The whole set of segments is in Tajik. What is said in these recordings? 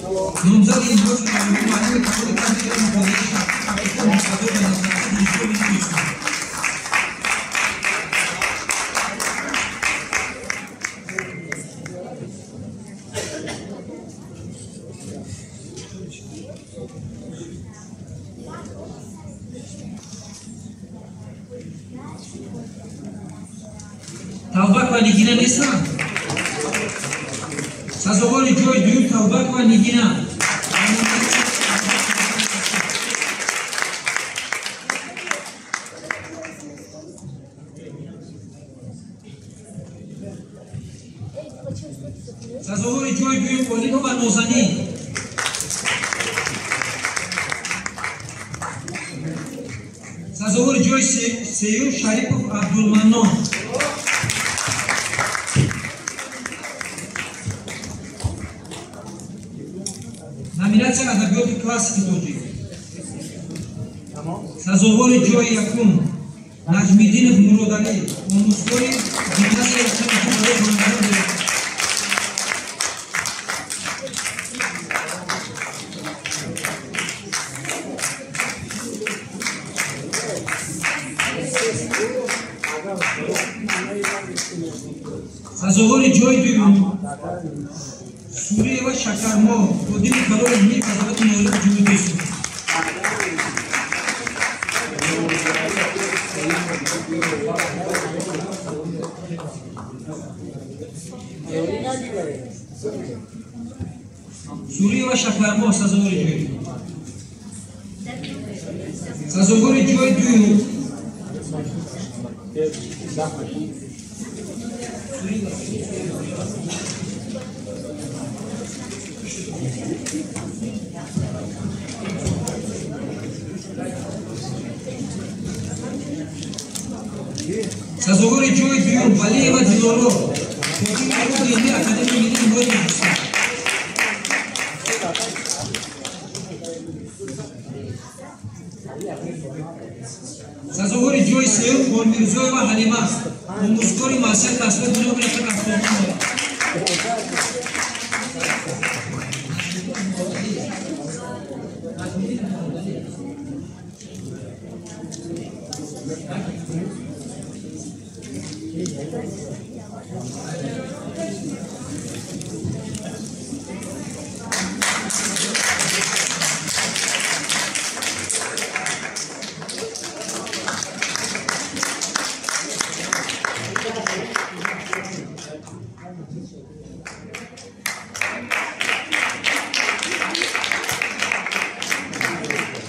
Номзади илмҳои филологӣ, муаллими кафедраи кафедраи муқобилаи шарқӣ, муқаддор ба назарияти Донишгоҳи Миллии Тоҷикистон. Талбакова Нигина нестанд? Сазовори ҷои дуюм Талбакова Нигина. Сазовори ҷои дуюм Олимова Нозанин. Сазовори ҷои сеюм Шарипов Абдулманнон. Номинатсия адабиёти классики тоҷик. Сазовори ҷои якум Наҷмиддинов Муродалӣ, омӯзгори гимназияи рақами ду барои хонандагон. Сазовори ҷои дуюм Суриева Шакармо, ходими калони илмии Вазорати маорифи Ҷумҳурии Тоҷикистон. Суриева Шакармо сазовори ҷои дуюм. Сазовори ҷои дуюм Сазовори ҷои дуюм Валиева Дилоро, ходими калони илмии Академияи миллии илмҳои Тоҷикистон. Сазовори ҷои сеюм Холмирзоева Ҳалима, омӯзгори муассисаи таҳсилоти номи рақами 79.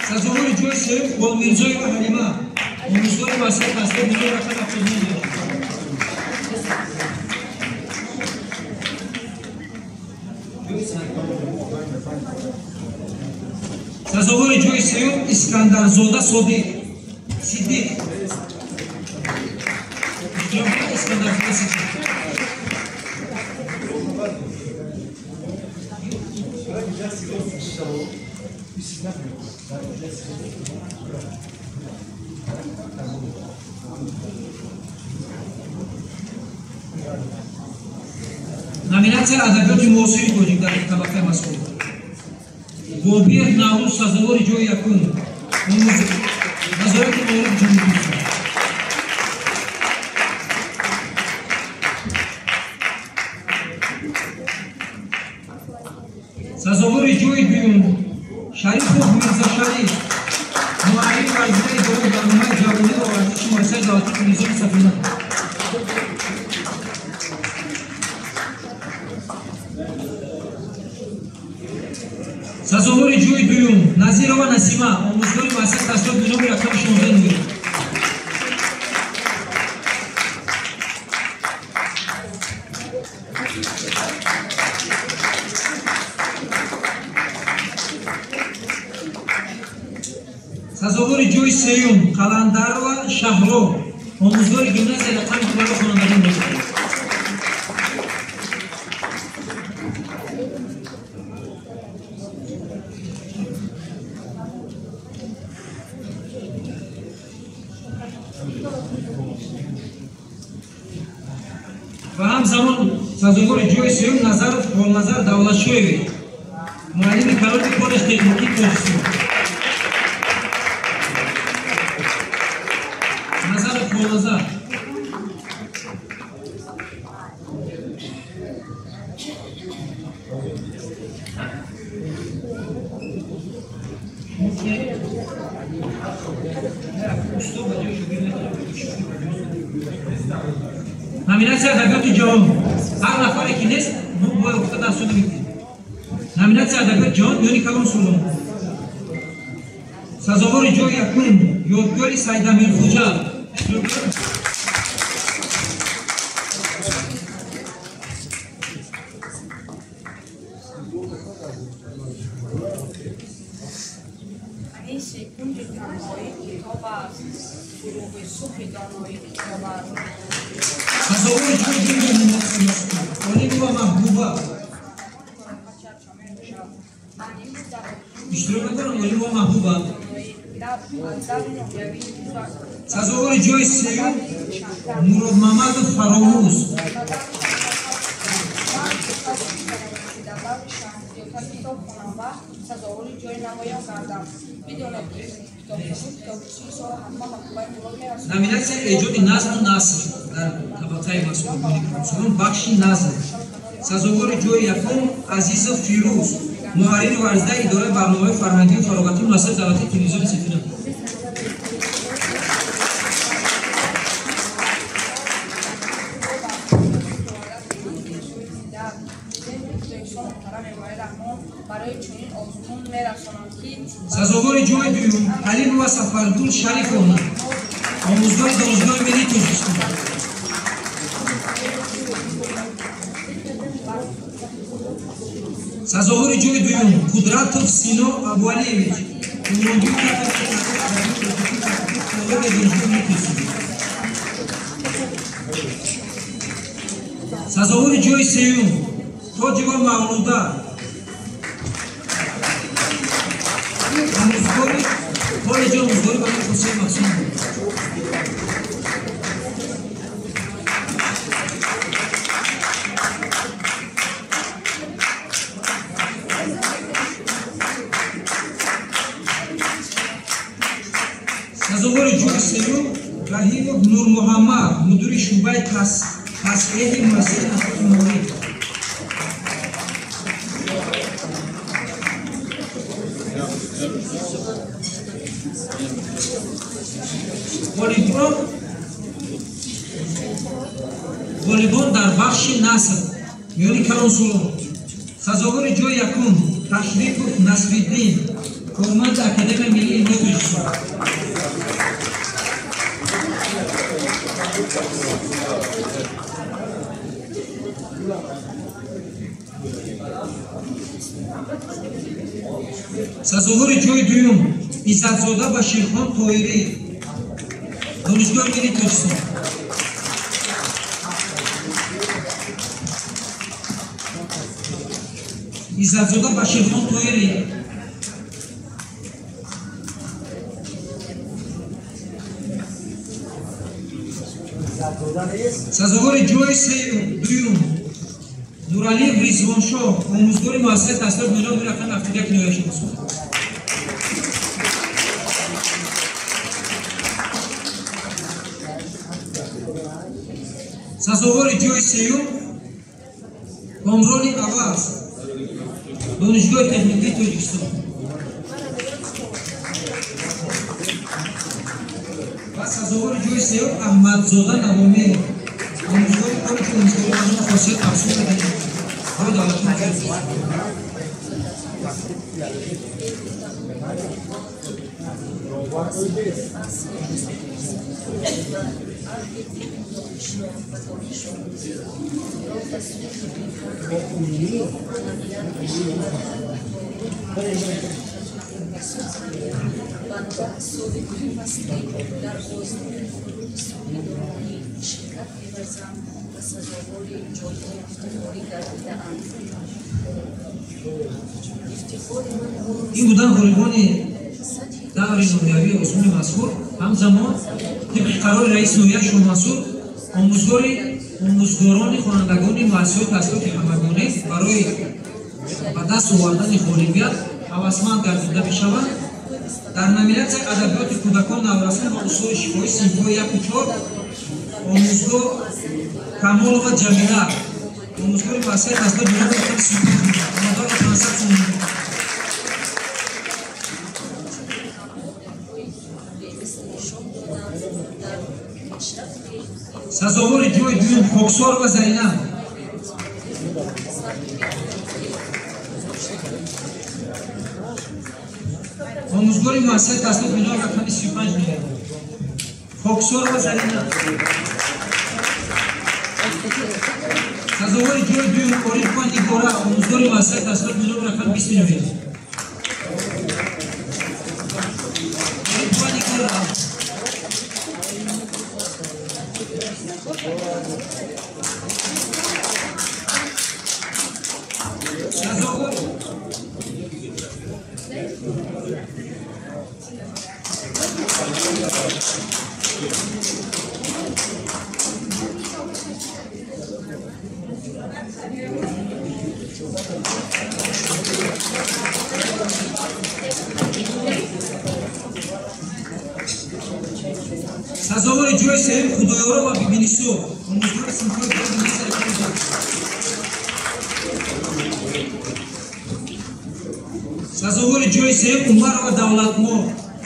Сазовори ҷои сеюм Холмирзоева Ҳалима, омӯзгори муассисаи таҳсилоти номи рақами 79. Сазовори ҷои сеюм Искандарзода Содиқ Сиддиқ. Искандарзода Сиддиқ. Номинатсия адабиёти муосири тоҷик дар табақаи мазкур. Бобиев Наврӯз сазовори ҷои якум, Вазорати маорифи Ҷумҳурии Тоҷикистон. Сазовори ҷои дуюм Шарипов Мирзошариф, муаллим варзидаи идораи барномаи ҷавонӣ ва варзиши муассисаи давлатии телевизиони Сафина. Сазовори ҷои дуюм Назирова Насима, омӯзгори муассисаи таҳсилоти номи рақами 16 нур. Сазовори ҷои сеюм Қаландарова Шаҳро, омӯзгори гимназияи рақами ду барои хонандагон бошад. Ва ҳамзамон сазовори ҷои сеюм Назаров Холназар Давлатшоевич, Муаллими калони коллеҷ техникии Тоҷикистон. Назаров Хоназар. Номинатсия адабиёти ҷаҳон. Ҳар нафаре ки нест, мо бояд гуфта дасту намекунем. Номинатсия адабиёти ҷаҳон миёни калонсолон. Сазовори ҷои якум Ёдгори Сайдамирхуҷа. Аниси кунҷи танҳоӣ китоб аст, фурӯғи субҳи доноӣ китоб аст. Сазовори ҷои дуюм Олимова Маҳбуба. Иштирок надорам Олимова Маҳбуба. Сазовори ҷои сеюм Муродмамадов Фаромӯз. Номинатсияи эҷоди назму наср дар табақаи мазкур миёни калонсолон бахши назм. Сазовори ҷои якум Азизов Фирӯз, муҳаррири варзидаи идораи барномаҳои фарҳангию фароғатии муассисаи давлатии телевизиони Сафина. Сазовори ҷои дуюм Ҳалимова Сафаргул Шарифовна, омӯзгори Донишгоҳи миллии Тоҷикистон. Сазовори ҷои дуюм Қудратов Сино Абуалиевич, унвонҷӯи кафедраи Донишгоҳи миллии Тоҷикистон. Сазовори ҷои сеюм Тоҷива Мавлуда, омӯзгори коллеҷи омӯзгорӣ ба номи Ҳусейн Мақсумов. Сазовори ҷои сеюм Раҳимов Нурмуҳаммад, мудири шӯъбаи тасҳеҳи муассисаи нашриёти Маориф. Ғолибон дар бахши наср миёни калонсолон. Сазовори ҷои якум Ташрипов Насриддин, корманди Академияи миллии илмҳои Тоҷикистон. Сазовори ҷои дуюм Иззатзода Баширхон Тоирӣ, Донишгоҳи миллии Тоҷикистон. Иззатзода Баширхон Тоирӣ. Сазовори ҷои дуюм Нуралиев Ризвоншоҳ, омӯзгори муассисаи таҳсилоти миёнаи рақами 71 ноҳияи Шамсуддин. Сазовори ҷои сеюм Комрони Аваз, Донишгоҳи техникии Тоҷикистон. Ва сазовори ҷои сеюм Аҳмадзода Навомир, омӯзгори коллеҷи омӯзгорӣ ба номи Хосият Мақсумова Донишгоҳи давлатии Тоҷикистон. Ин буданд ғолибони даври ноҳиявии озмуни мазкур. Ҳамзамон тибқи қарори раиси ноҳия Шоҳмансур, омӯзгорони хонандагони муассисаҳои таҳсилоти ҳамагонӣ барои Ба даст овардани ғолибият ҳавасманд гардида мешаванд. Дар номинатсияи адабиёти кӯдакон, наврасон ва усулҳои шифоҳӣ синфҳои 1 ва 4 омӯзгор Камолова Ҷамила, омӯзгори муассисаи таҳсилоти миёна рақами 35 сомонӣ. Сазовори ҷои дуюм Хоксорова Зарина. Омӯзгори муассисаи таҳсилоти миёна рақами 35 меояд. Хоксорова Зарина. Сазовори ҷои дуюм Орифова Нигора, омӯзгори муассисаи таҳсилоти миёна рақами 20 меояд. Орифова Нигора. Сазовори ҷои сеюм Худоёрова Бибинисо, омӯзгори синфҳои 2. Сазовори ҷои сеюм Умарова Давлатмо,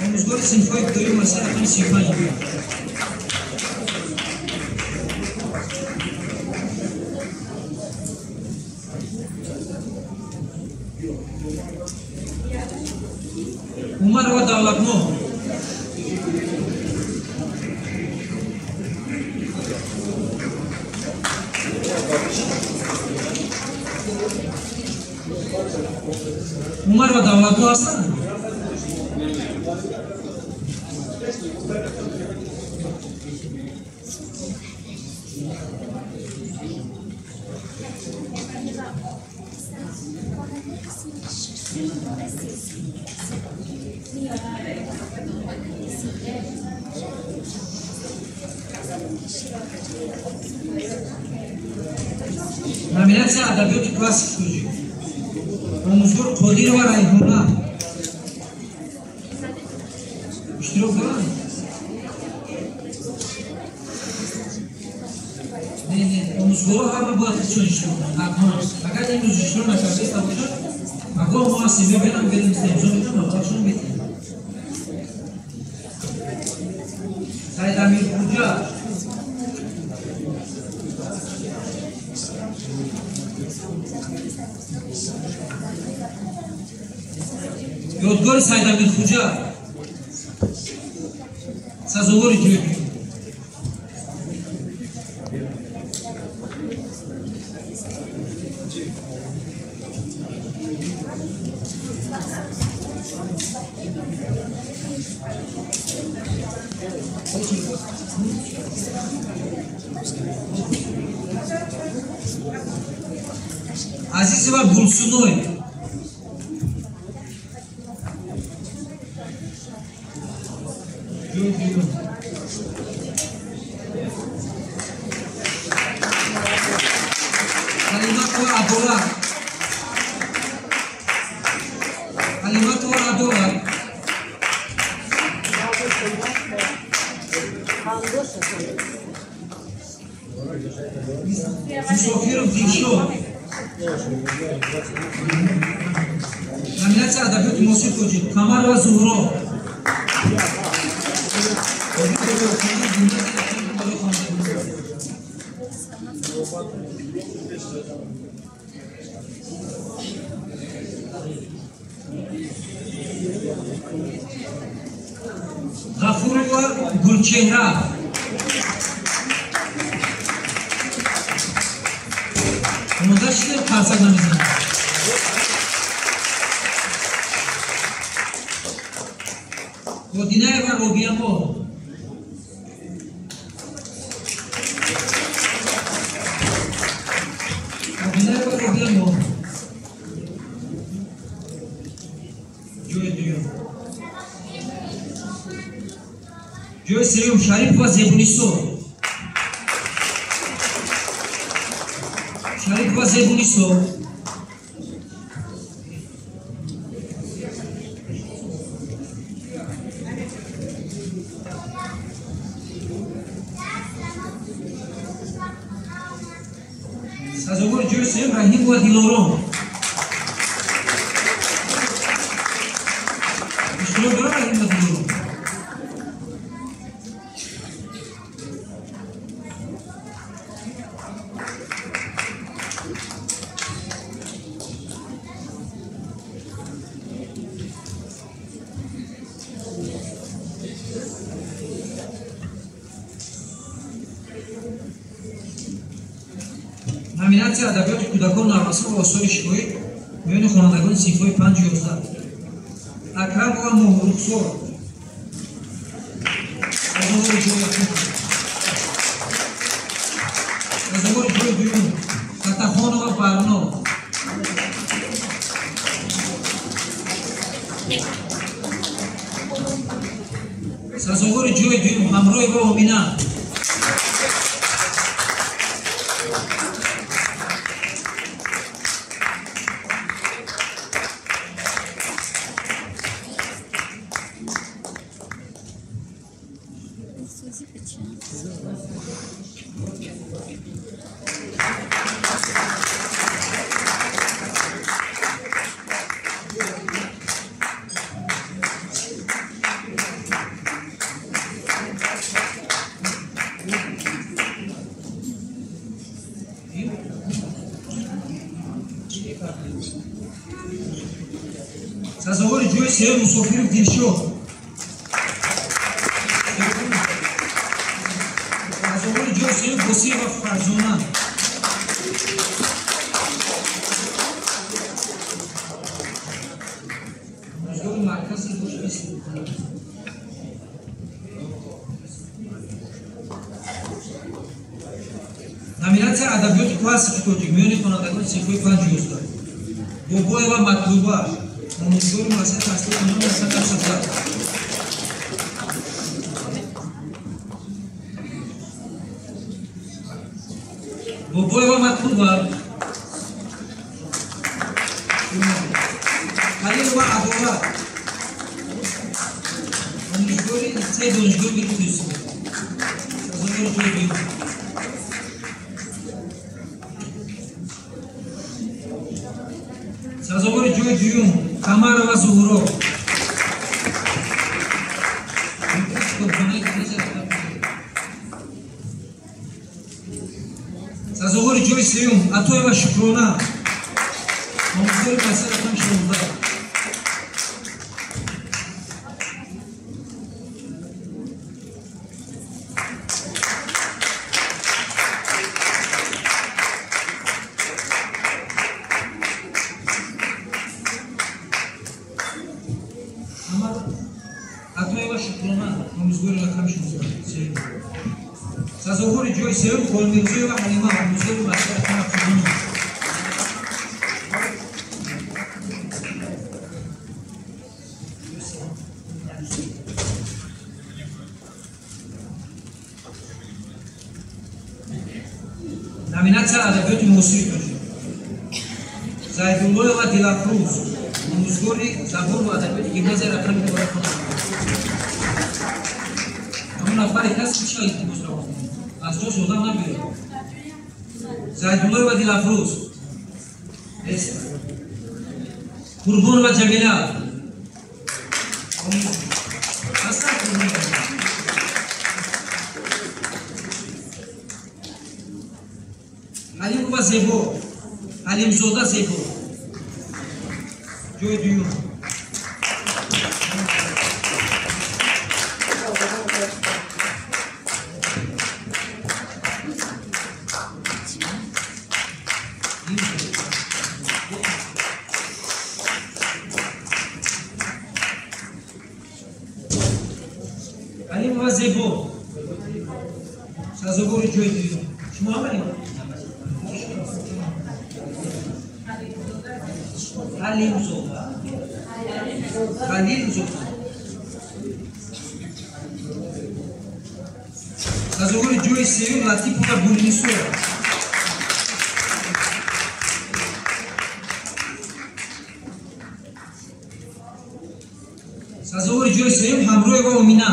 омӯзгори синфҳои дуюм муассисаи рақами 35. Умарова Давлатмо. Умарова Давлатмо ҳастанд? Номинатсия адабиёти классик тоҷик, омӯзгор Қодирова Райҳона иштирок доранд? Не, не, омӯзгорҳо ҳама бояд худшон иштирок кунанд ҳатман. Агар имрӯз иштирок накардаиста бошад, пагоҳ мо ҳастем, мебинам, ведомство имзо мекунам, маблағшон метиҳем. Саидамир Хуҷа. Ёдгори Сайдамир Хуҷа, сазовори ҷои дуюм. Азизова Гулсуной. Ҷои дуюм. Ҳалиматова Адолат. Ҳалиматова Адолат. Мусофиров Дилшод. Номинатсия адабиёти муосир тоҷик Қамарова Зуҳро. Ғафурова Гулчеҳра. Омода шудем, қарсак намезанем. Одинаева Робиямо. Одинаева Робиямо. Ҷои дуюм. Ҷои сеюм Шарипова Зебунисо. Шарипова Зебунисо. сеюм Раҳимова Дилором. Иштирок дорад Раҳимова Дилором? Номинатсия адабиёти кӯдакон, наврасон ва осори шифоӣ миёни хонандагони синфҳои 5-11. Акрамова Моҳрухсор. Сазовори ҷои якум. Сазовори ҷои дуюм Фатахонова Барно. Сазовори ҷои дуюм Ҳамроева Омина. Сазовори ҷои сеюм Мусофиров Дилшод. Сазовори ҷои сеюм Босиева Фарзона. Омӯзгори маркази рушди Номинатсия адабиёти классики тоҷик миёни хонандагони синфҳои 5-11. Бобоева Матлуба, омӯзгори муассисаи таҳсилоти номи 172. Бобоева Матлуба. Халилова Адолат, омӯзгори литсейи донишгоҳи миллии Юсуф. Сазовори ҷои дуюм. Сазовори ҷои дуюм Қамарова Зуҳуро. Сазовори ҷои сеюм Атоева Шукрона, омӯзгори муассисаи рақами 16. Атоева Шукрона, омӯзгори рақами 16. Сазовори ҷои сеюм Холмирзоева Ҳалима, омӯзгори муассисаи рақами 79. Номинатсия адабиёти муосири тоҷик. Зайдуллоева Дилафрӯз, омӯзгори забон ва адабиёти гимназияи рақами 2. Ҳамон нафаре ҳаст ки чӣ илтимос равон аз ҷош одам набиёрад. Зайдуллоева Дилафрӯз. Қурбонова Ҷамила. Ҳастан Қурбонова? Ҳалимова Зебо, Ҳалимзода Зебо. Ҷои дуюм. Ҳалимова Зебо. Сазовори ҷои дуюм. Шумо ҳамаи? Халилзода. Халилзода. Сазовори ҷои сеюм Латипова Гулнисора. Сазовори ҷои сеюм Ҳамроева Омина.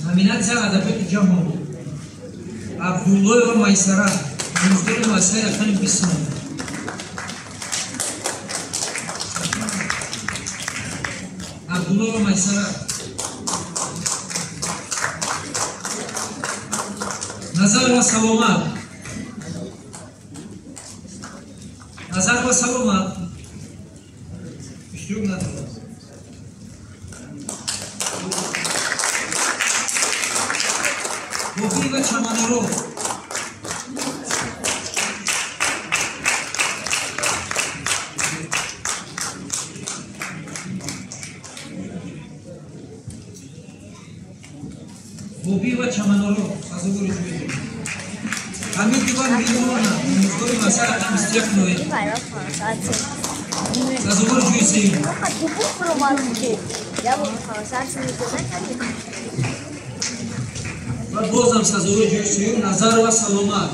Номинатсия адабиёти ҷаҳон. Абдуллоева Майсара, омӯзгори муассисаи рақами 29. Абдуллоева Майсара. Назарова Саломат. Назарова Саломат. Иштирок надорад. Боқиева Чаманоро. Бобиева Чаманоро, сазовори ҷои дуюм. Ҳамидова Милона, омӯзгори муассисаи рақами 21 ноҳия. Сазовори ҷои сеюм. Ва бозам сазовори ҷои сеюм Назарова Саломат.